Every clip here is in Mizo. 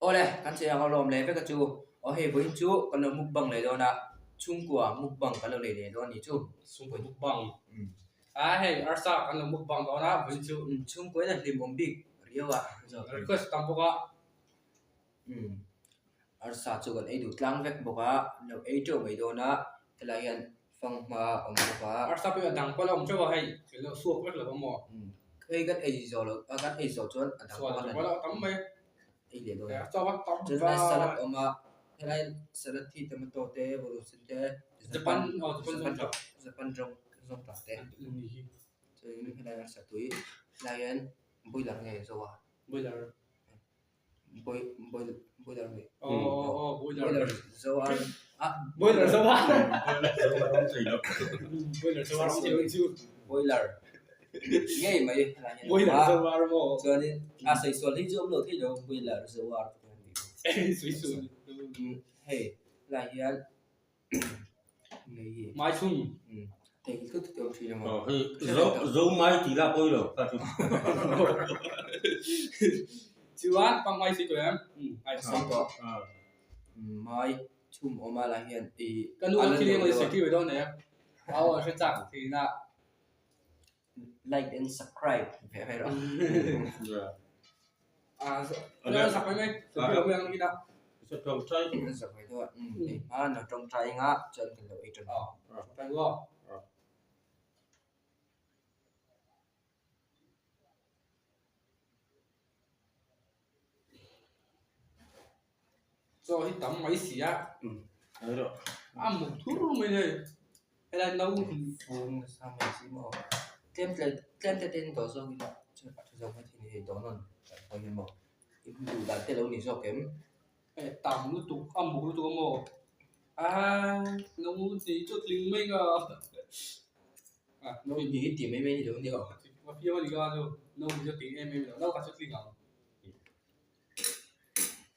Awle, kan che ang alawm leh vek a chu. Aw hei vawiin chu kan lo mukbang leh dawn a, chhungkua mukbang kan lo nei leh dawn a ni chu. Chhungkua mukbang. A hei arsa kan lo mukbang dawn a vawiin chu. Chhungkua in a hlimawm bik riau a. Request tam bawk a. Arsa chu kan ei duh tlang vek bawk a, an lo ei teuh mai dawn a, helai hian fanghma a awm bawk a. Arsa pawh hi a dang pawh a la awm teuh a hei, kan lo suak vek lo a maw? Hei kan ei zawh loh a kan ei zawh chuan a dang pawh a la tam mai. Ei leh dawn a, chuan helai salad a awm a, helai salad hi tomato te bawlhhlawh te Japan Japan rawng zawng tak te chuan helai arsa tui helai hian boiler nge zo a. Boiler. Boiler mi. Oh, boiler. Boiler zo a. Ah, boiler zo a. Boiler zo a. Boiler. Ngei mai. Boiler zo a mo. Chuanin a sei sual hi chu awm lo thei lo boiler zo a. Sui su. Hei, lai hian ngei hi. Mai chung. Thei tut tut awm thin a. Hei zo zo mai tih lah pawi lo kha chu. Chuan pang mai si tawh em? Ai sei tawh. Mai chhum awm a lai hian i Ka nu an thil emaw seki ve dawn nei a. Au a hre chak thin a. Like and subscribe ve mai rawh. Ah, zo sak mai mai. Seki lo mai ang ina. Sa tawng chai. Sak mai dawn. Ei hma na tawng chai anga chuan kan lo ei tan. Ah, tawng chai lo. Chaw hi tam mai si a. A muk thur mai hei. Helai no fung nasa mai si maw. Tlem tle tlem te ten dawh zawk ila chuan a tha zawk mai thei a ni hei dawh nawn kan hawi hi maw. I duh dan te lo ni zawk em? Hei tam lutuk a muk lutuk a maw. Aa no ni chu tling mai nga. No ni hi tih mai mai ni lo ni aw. Ka fiam a ni ka chu no ni chu tling em em lo no kha chu tling ang.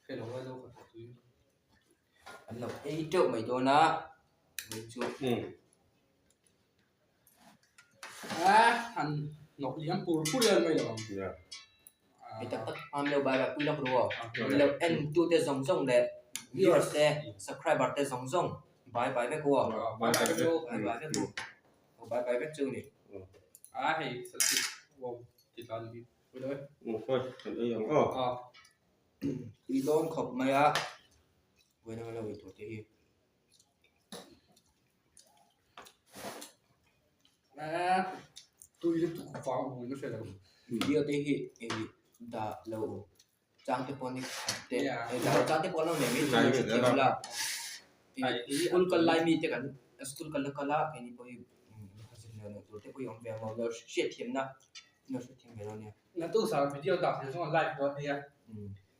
Hei lo no kha chu tui. An lo ei teuh mai dawn a mai chu. A han nawk liam pur pur hian mai lo ang. Hei tak tak am lo bai bai pui lawk ru aw. Lo en tu te zawng zawng leh viewers te subscriber te zawng zawng bai bai vek u aw. Bai bai vek u. Bai bai vek u. Aw bai bai vek chu ni. A hei salsi wow ti tla ni. Pui lo e. Aw kan ei ang aw. Tui dawn khawp mai a. Vawiin anga lo ei tur te hi. Tui lutuk vang awm in a hre lo. Video te hi ei dah lo chang te pawh ni te ei dah lo chang te pawh an lo nei mai thei a thiam la. School kal lai mi te kan school kal la kal a keini pawh hi tur te pawh hi awm ve ang maw hriat thiam na lo hriat thiam ve lo nia. Naktuk zan video dah thei zawng a live dawn nia.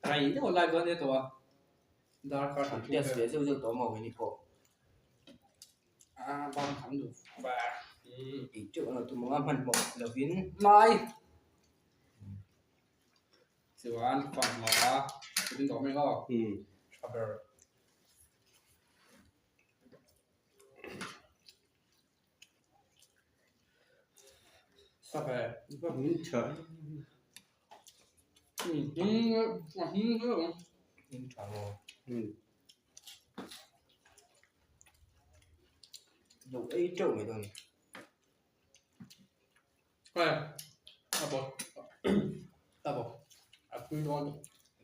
Rei deuh a live dawn nia tawh a. Darkar kan test ve zeuh zeuh tawh maw keini pawh. A bang tham duh ba. Ei teuh ang tum anga hmanhmawh lovin. Mai. Chuan fanghma chutin tawh mai aw. Tha ber. Sabe. Tha. Tha maw. Lo ei teuh mai dawn a ni.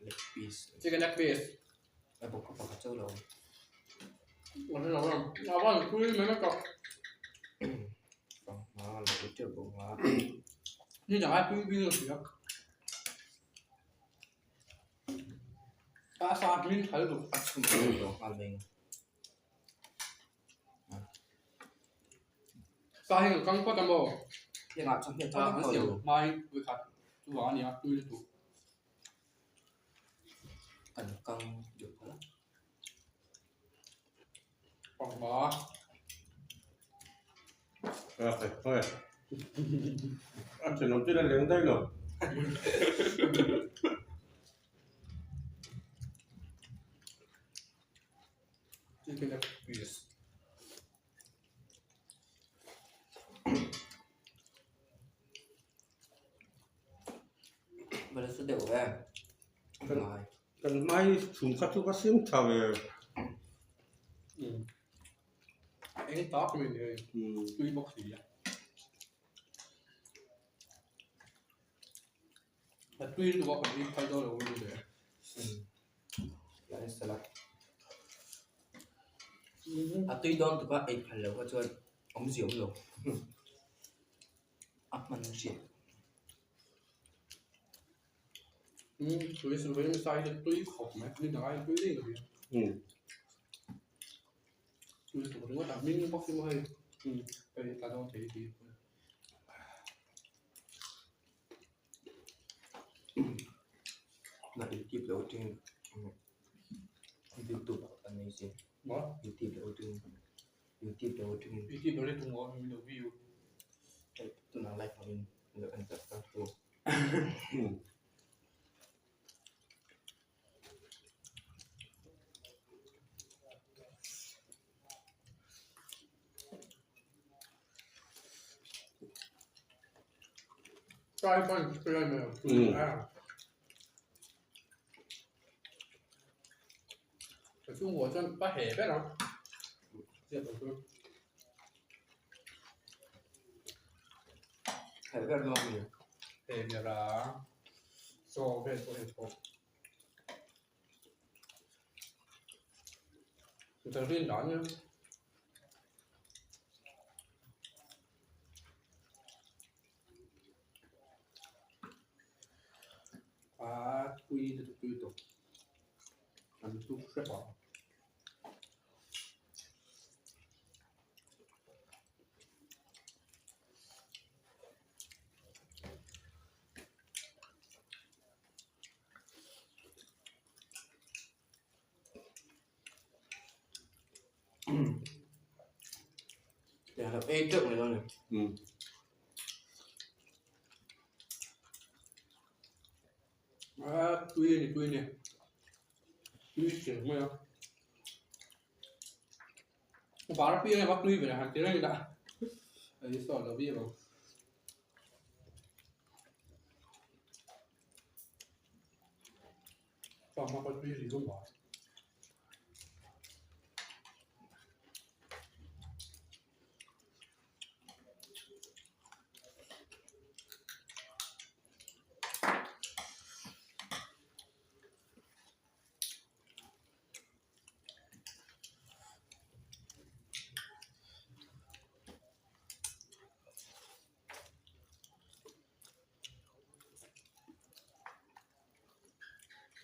Leg piece. Chicken leg piece. A bawk a pakhat chauh lo. Fanghma lo ei teuh bawk a. A sa hmin thal duh. A chhun pawh lo nghal mai ang. Sa hi ka kang phawt a maw? Thlengah chuan hriat chang An siam hmain vawikhat chuvang a nia tui lutuk. Kan kang deuh phawt a. Pangba. A thenawm chu la leng daih lo. Chicken leg piece. Bala su deuh e. Kan hmai. hi chhum kha chu ka siam tha ve. Eng tak mai ni hei. Tui bawk si a. A tui lutuk a kan ei phal dawn lo a ni le. A tui dawn tuk a ei phal lo kha chuan awmzia awm lo. A hman hriat. Tui chu veng sai hi tui khawp mai ni dang ai tui daih lo hi. Tui tuk ringawt a hming bawk hi maw hei hei tla dawn thei tih hi. Na youtube lo atangin youtube ah kan nei sin Maw? Youtube lo atangin youtube lo atangin Youtube lo ri tung maw min lo view. Hei tunah live hmangin lo en tak tak tu. Try pan try mai a. Ka chhungkaw chuan pa he ber ang. Ziak lo chu. He ber dawn mi. He ber a. Chaw vel pawh hei pawh. Ka rin dan nia. A tui lutuk tui tawp. An tuk hrep a. Ei teuh mai dawn a ni. A tui a ni tui a ni tui chiang mai a var apiang emaw tui ve han ti reng ila a i sawi lo viau ang.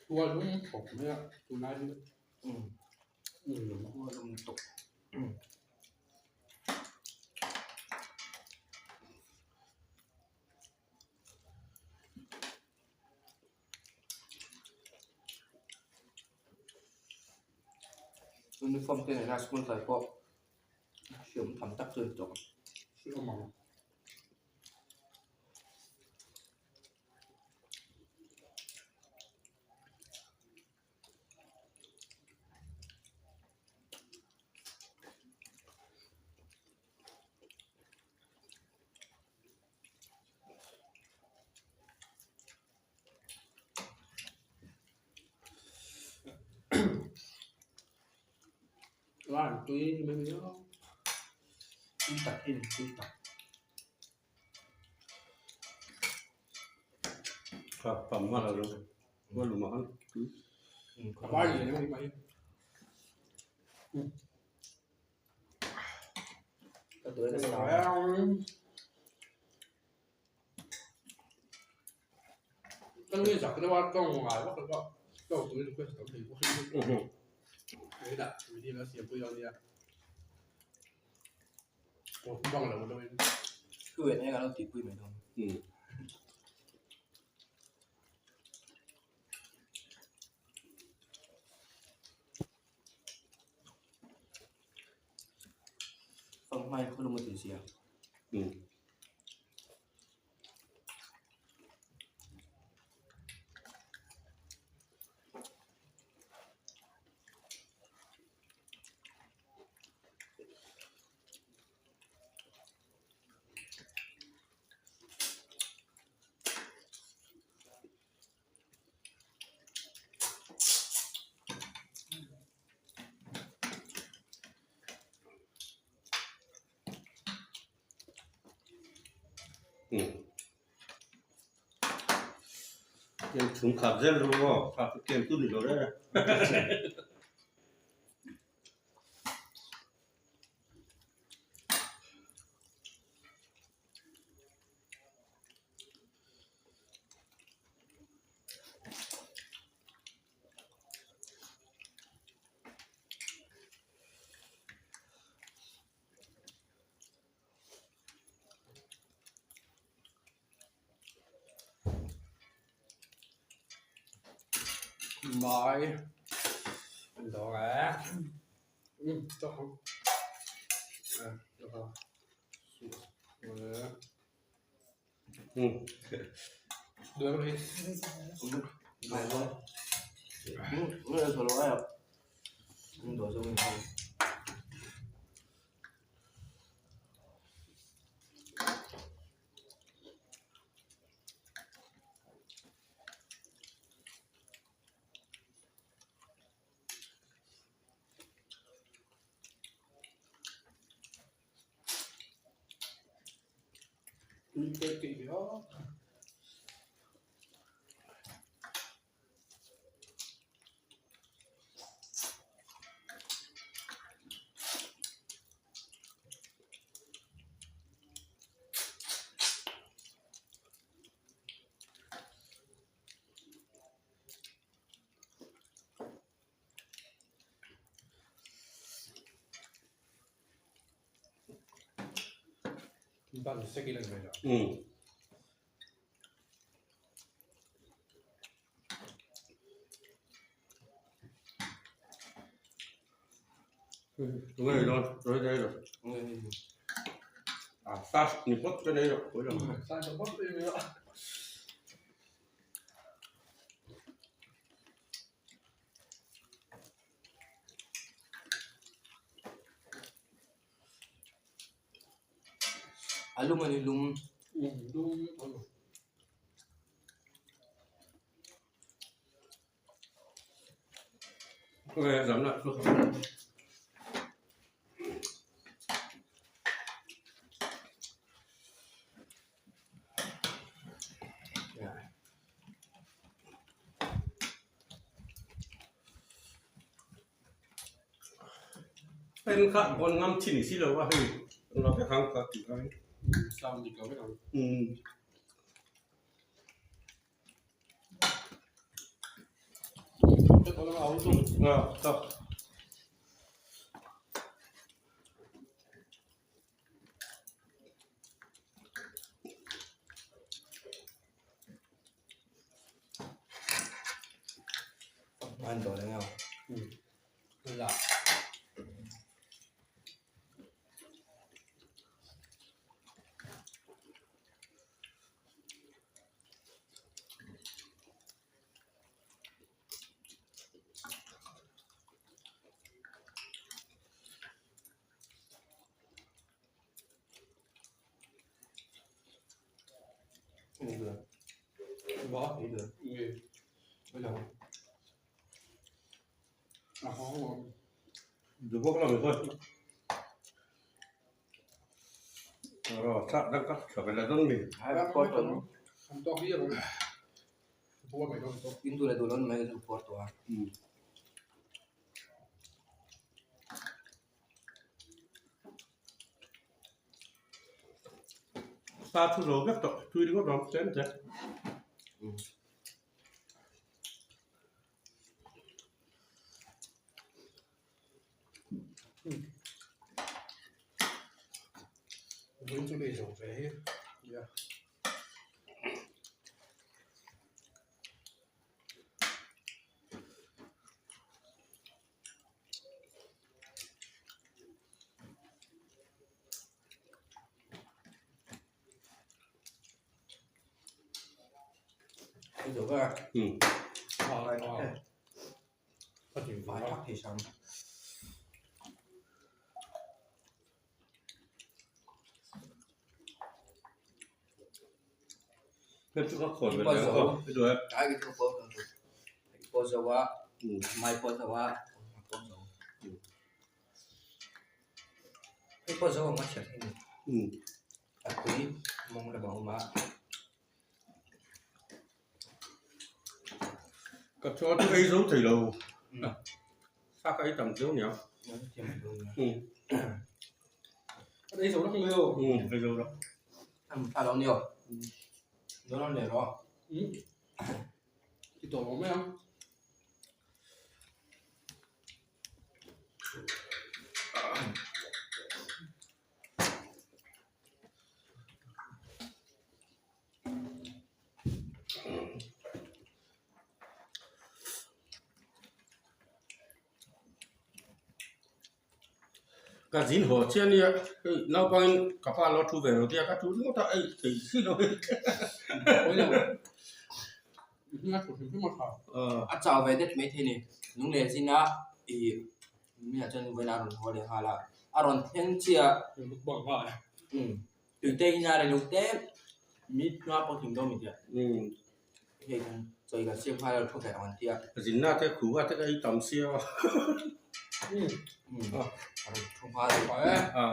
Khua lum khawp mai a tunlai hi Khua lum tawp. Uniform te nena school kal pawh hriam tham tak chu a ni tawh ang. Hriam ang. Lan tui ni mai mai a tui tak hi a ni tui tak. Kha pam hma lo lo lum ang A var lian em mai. Ka duai nasa. Ka nui zak deuh a tawng ngai vak lo a tawng turin request tam thei bawk hi. Hei dah video la siam pui dawn nia. Aw bang lo deuhin. Thu en eng a lo tihpui mai dawn. Fanghmai khaw lum a ti zia. Kem chhung khat zel ru maw? Kha chu kem chu ni lo reng e. Mai đó là ừ, cho không à, được không được đi. Cái kỳ đó. Bạn sẽ ghi lần này rồi. Ừ. Đúng rồi, rồi, rồi đây rồi. À, sa ni pot cái đây rồi, cuối rồi. Sao cho bớt đi nữa. A lum a ni lum. Lum. Ok, giảm lại. Em khá con ngâm chín xí lâu quá thì nó phải kháng cả tỷ cái. Sao thì có cái nào. Ừ. À, sao? An dawh leh ngau. Là. Ni được. Bỏ. Ni được. Bây giờ. À không. Được bốc là mình thôi. Rồi, sao đang cắt trở về là rất mềm. Hai port to. Không to kia rồi. Bố mày đâu to. In tu le du lon mai tu port to. Ừ. Sa thu rồi biết tội, chui đi có đón xem thế. Ừ. Vẫn cho đi rồi về. Dạ. Cái chỗ cái Ừ. Phát triển phải thắt thì xong. Nên chúng ta khỏi về là không, cái rồi. Cái cái chỗ port to. Port zawa, mai port zawa, port zawa. Cái port zawa mà chặt thế này. Ừ. À quý. Mawng lam a awm a. Ka chaw chu ei zo thei lo. Sa ka ei tam chiang nia. Ei zo rak mai aw. Ei zo rak. A lo ni aw. Dawn a leh rawh. I tawh lo mai ang. Ka zin haw chiah nia hei naupangin ka pa lo thu ve lo tia ka thu ringawt a ei thei si lo hi a chau ve det maithei a ni nung leh zina ih miah chuan vawiin a rawn haw leh nghal a a rawn thleng chiah umm tuite in a rei te mi hma pawh thing dawn mi tia hei kan chawi kan siam nghal a thu ve ang an tia zinna te khu a te ka ei tam sia umm a rawn thu nghal a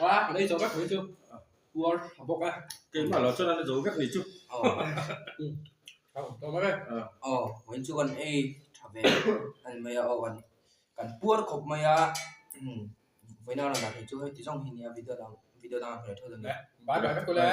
a kan ei zo vek mai chu puar tha bawk a keimah lo chuan an zo vek ni chu aw vawiin chu kan ei tha ve a ni mai a aw kan kan puar khawp mai a vawiin a rawn dah thei chu heti zawng hi nia video dang video dang a hmu leh tho dawn a ni. Bye bye vek ule.